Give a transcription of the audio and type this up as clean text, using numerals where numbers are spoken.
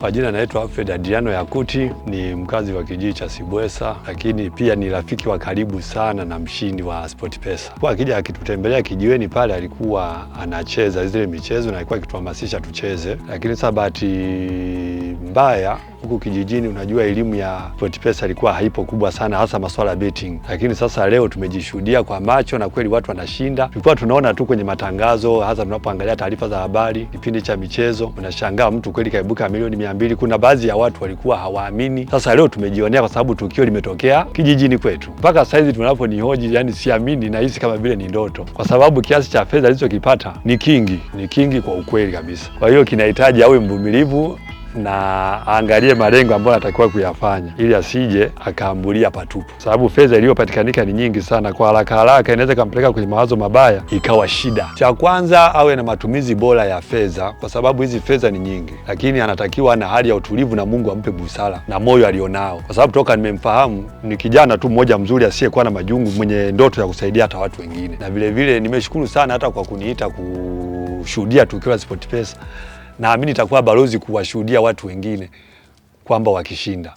Kwa jina naitwa Alfred Adriano Yakuti, ni mkazi wa kijiji cha Sibwesa, lakini pia ni rafiki wa karibu sana na mshindi wa SportPesa. Kwa akija akitutembelea kijiweni pale, alikuwa anacheza zile michezo na alikuwa akituhamasisha tucheze, lakini sasa bahati mbaya huku kijijini, unajua elimu ya SportPesa ilikuwa haipo kubwa sana, hasa masuala ya betting. Lakini sasa leo tumejishuhudia kwa macho na kweli watu wanashinda. Tulikuwa tunaona tu kwenye matangazo, hasa tunapoangalia taarifa za habari, kipindi cha michezo, unashangaa mtu kweli kaibuka milioni 200. Kuna baadhi ya watu walikuwa hawaamini. Sasa leo tumejionea, kwa sababu tukio limetokea kijijini kwetu. Mpaka saizi tunaponihoji, yani siamini, nahisi kama vile ni ndoto, kwa sababu kiasi cha fedha alichokipata ni kingi, ni kingi kwa ukweli kabisa. Kwa hiyo kinahitaji awe mvumilivu na aangalie malengo ambayo anatakiwa kuyafanya ili asije akaambulia patupu, sababu fedha iliyopatikanika ni nyingi sana. Kwa haraka haraka inaweza ikampeleka kwenye mawazo mabaya, ikawa shida. Cha kwanza awe na matumizi bora ya fedha, kwa sababu hizi fedha ni nyingi, lakini anatakiwa na hali ya utulivu na Mungu ampe busara na moyo alionao, kwa sababu toka nimemfahamu ni kijana tu mmoja mzuri asiyekuwa na majungu, mwenye ndoto ya kusaidia hata watu wengine. Na vilevile nimeshukuru sana hata kwa kuniita kushuhudia tukio la SportPesa. Naamini itakuwa balozi kuwashuhudia watu wengine kwamba wakishinda.